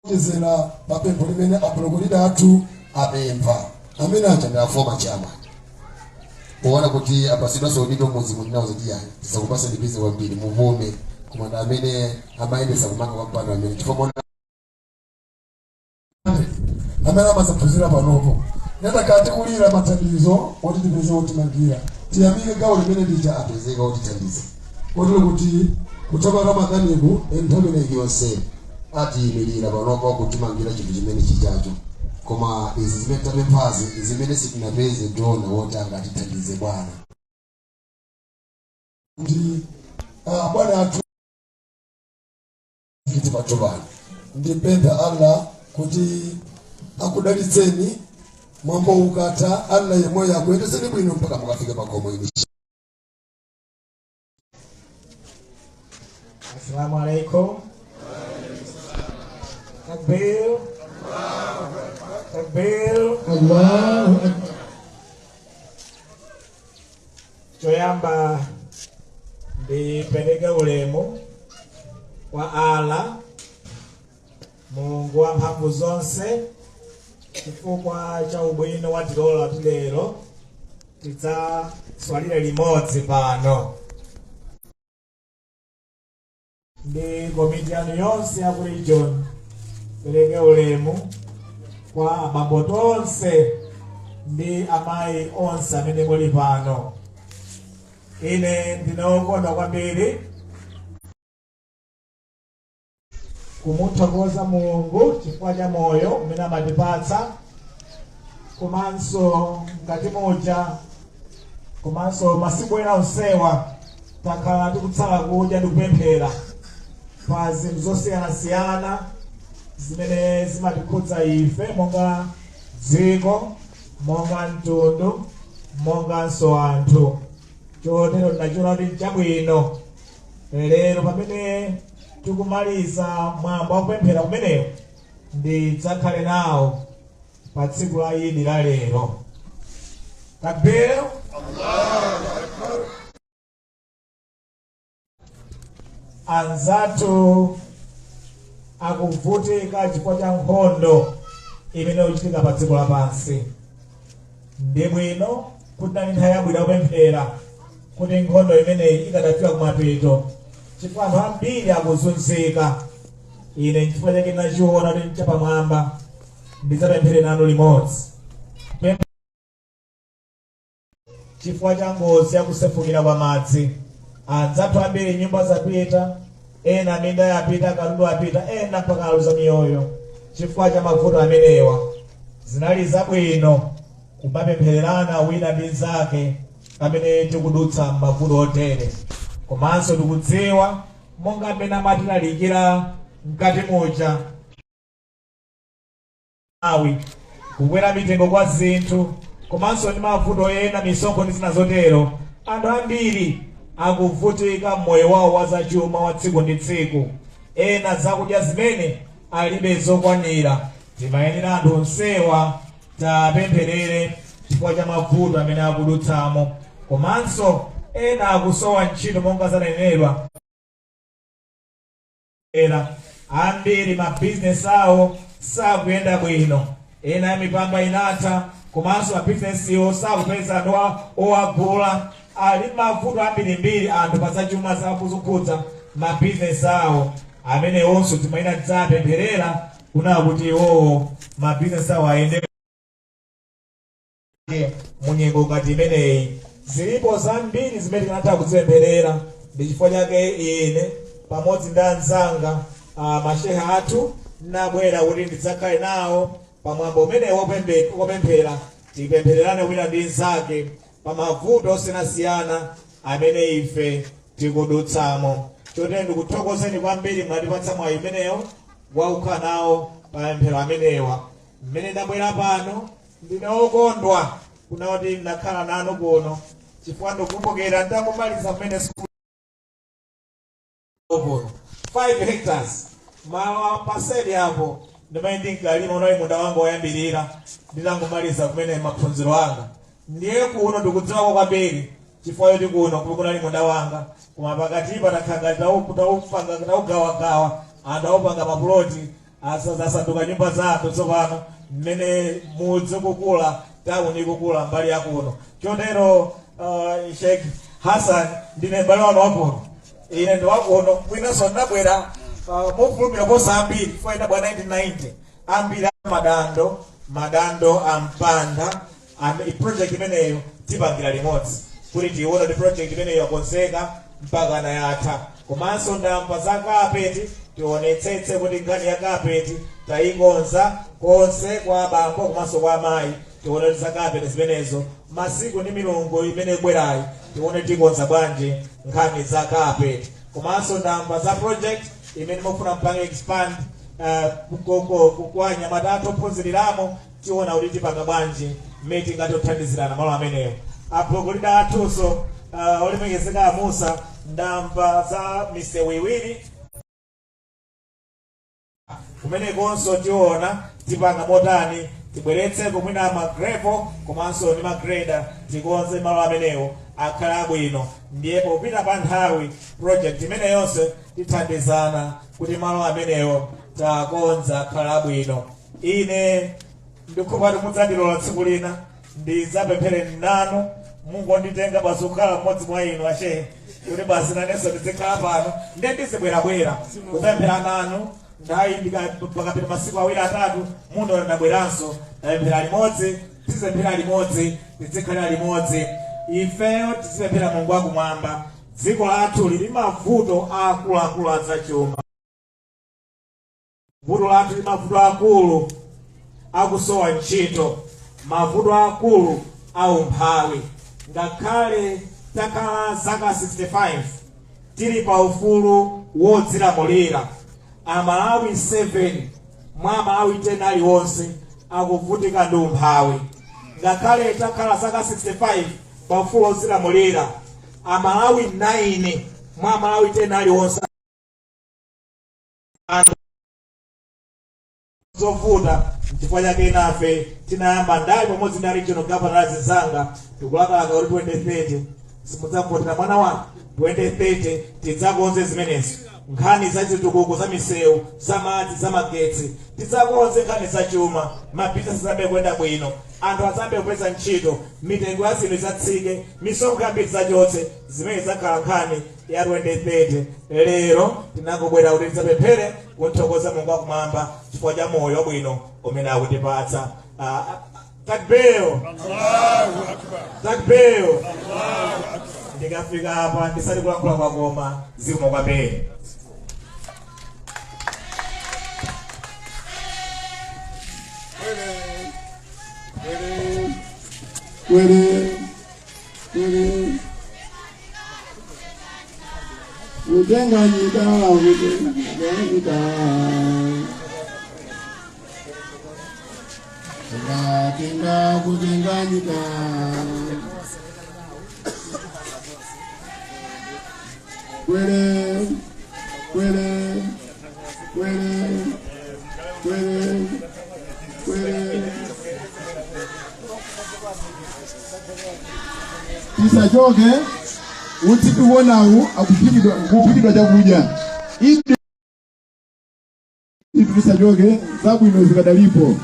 Kuonjezera pa pempho limene a block leader athu apempha, amene aja ndi a former chairman, poona kuti apasidwanso udindo mudzi mundinawo zoti yayi, tisakupaseni busy kwambiri, mupume, koma ndi amene amayendesa kumanga kwa mpando amene chifukwa mona amene amazaphunzira panopo natakhala tikulira mathandizo oti tipeze otimangira. Tiyamike gawo limene lija apezeka otithandiza, kotero kuti kutha kwa Ramadhaniku, nthawi ineyi yonse atiyimirira panopo kutimangira chinthu chimene chichacho. Koma izi zimene tapemphazi, zimene sitinapeze donor woti angatithandize, bwana, ndi bwana athu kiti pathu pano, ndipempha Allah kuti akudalitseni. Mwambo ukatha, Allah yemweyo akuyendetseni bwino mpaka mukafike pakhomo ini. Assalamu alaikum. Takbir. Takbir. Allahu Akbar. Choyamba ndipereke ulemu kwa Allah, Mulungu wa mphamvu zonse, chifukwa cha ubwino watilola kuti lero tidzaswalire limodzi pano ndi komiti yanu yonse ya ku region. Pereke ulemu kwa abambo tonse ndi amayi onse amene muli pano. Ine ndine wokondwa kwambiri kumuthokoza Mulungu chifukwa cha moyo umene amatipatsa, komanso mkati muja, komanso masiku ena onsewa takhala tikutsala kudya ndi kupemphera pa zinthu zosiyanasiyana zimene zimatikhudza ife monga dziko, monga mtundu, monganso anthu. Chotero ndinachiona kuti nchabwino lero pamene tikumaliza mwambo wakupemphera kumenewo ndidzakhale nawo pa tsiku la Idi la lero. Takbir! Anzathu akuvutika chifukwa cha nkhondo imene ikuchitika pa dziko lapansi. Ndi bwino kuti nali nthawi yabwino yakupemphera kuti nkhondo imeneyi ikadafika kumapeto, chifukwa anthu ambiri akuzunzika. Ine nchifukwa chake ndinachiona kuti nchapamwamba ndidzapemphere nanu limodzi chifukwa cha ngozi yakusefukira kwa madzi. Anzathu ambiri nyumba zapita, ena minda yapita, katundu apita, ena mpaka aluza miyoyo chifukwa cha mavuto amenewa. Zinali zabwino kumapemphererana wina ndi nzake pamene tikudutsa mavuto otere. Komanso tikudziwa monga mmene amatilalikira mkati muja awi kukwera mitengo kwa zinthu komanso ndi mavuto ena, misonkho ndi zina zotero, anthu ambiri akuvutika mmoyo wawo wa zachuma wa tsiku ndi tsiku. Ena zakudya zimene alibe zokwanira. Timayenera anthu onsewa tapempherere chifukwa cha mavuto amene akudutsamo. Komanso ena akusowa ntchito monga zanenedwa era, ambiri mabizinesi awo sakuyenda bwino, ena ya mipamba inatha, komanso mabizinesiwo sakupeza anthu owagula. Ali mavuto ambirimbiri anthu pa zachuma zakuzokhudza mabizinesi awo. Amenewonso timayenera tidzapempherera kunena kuti iwowo mabizinesi awo ayende mu nyengo ngati imeneyi. Zilipo zambiri zimene tikanatha kuzipempherera. Ndi chifukwa chake ine pamodzi ndi anzanga, masheha athu, nabwera kuti ndidzakhale nawo pamwambo umene wopemphera, tipemphererane wina ndi nzake pa mavuto osiyanasiyana amene ife tikudutsamo. Chotero ndikuthokozeni kwambiri, mwatipatsa mwayi umenewo wakukhala nawo pa mapemphero amenewa. Mmene ndabwera pano, ndine wokondwa kuna kuti ndakhala nanu kuno, chifukwa ndikukumbukira ndangomaliza kumene sukulu kuno, 5 hectares malo paseli apo ndimene ndinkalima, unali munda wanga woyambirira nditangomaliza kumene maphunziro anga. Ndiye kuno ndikudziwako kwambiri chifukwa choti kuno kuli kunali munda wanga, koma pakatipa takhala ngati taupanga, taugawagawa, anthu aupanga mapuloti. Asasanduka nyumba zathu tsopano mmene mudzi ukukula, tawuni ikukula mbali yakuno. Chotero Sheikh Hassan, ndine m'bale wanu wakuno, ine ndi wakuno. Mwinanso ndinabwera mofulumira posa ambiri, chifukwa ndinabwera 1990. Ambiri madando madando ampanda project imeneyo tipangira limodzi kuti tione kuti project imeneyo yakonzeka mpaka nayatha. Komanso ndamva za kapeti, tionetsetse kuti nkhani ya kapeti tayikonza konse kwa abambo komanso kwa amayi. Tione kuti za kapeti zimenezo masiku ndi milungu imene ibwerayi tione tikonza bwanji nkhani za kapeti. Komanso ndamva za project imene mufuna mpange expand kwa anyamata athu ophunziriramo. Tiona kuti tipanga bwanji mmene tingathe kuthandizirana malo amenewo. A block leader athunso, olemekezeka Amusa, ndamva za misewu iwiri kumenekonso. Tiona tipanga motani, tibweretseko mwina ma gravel komanso ndi ma grader, tikonze malo amenewo akhale abwino. Ndiye popita pa nthawi project imene yonse tithandizana kuti malo amenewo takonza akhale abwino. Ine ndikupati mudzandilola tsiku lina ndidzapemphere nanu, mungonditenga basi kukhala mmodzi mwa inu ashehe, kuti basi nanenso ndizikhala pano, ndiye ndizibwerabwera kupemphera nanu. Ndayi, pakapita masiku 2 3 muno ndabweranso, ndapemphera limodzi, tizipemphera limodzi, tizikhalira limodzi. Ifeyo tizipemphera Mulungu wakumwamba. Dziko lathu lili mavuto akuluakulu azachuma, vuto lathu li mavuto akulu akusowa ntchito, mavuto akulu aumphawi. Ngakhale takhala zaka 65 tili pa ufulu wodzilamulira, Amalawi 7 mwa Amalawi 10 aliwonse akuvutika ndi umphawi. Ngakhale takhala zaka 65 pa ufulu wodzilamulira, Amalawi 9 mwa Amalawi 10 aliwonse anthu zovuta. Nchifukwa chake nafe tinayamba ndali pamodzi ndi regional governor azinzanga, tikulakalaka kuti 2030 simudzavotera mwana wanu, 2030 tidzakonze zimenezo, nkhani za zitukuko, za misewu, za madzi, za magetsi. Tidzakonze nkhani za chuma, mabizinesi azambe kuyenda bwino, anthu azambe kupeza ntchito, mitengo ya zinthu idzatsike, misonkho yambiri tidzachotse. Zimene zakhala nkhani ya 2030. Lero tinangobwera kuti tidzapemphere kunthokoza Mulungu wakumwamba chifukwa cha moyo wabwino umene akutipatsa. Takbir! Takbir! Ndikafika apa ndisati kulankhula kwakoma. Zikomo kwambiri. Were, were, kutenga nyika, kutenga nyika, tenga, tenga, kutenga nyika. Were, were, were, were, were. Tisachoke, utsi tikuonawu akuphikidwa, kuphikidwa chakudya. Idi, tisachoke, zabwino zikadalipo.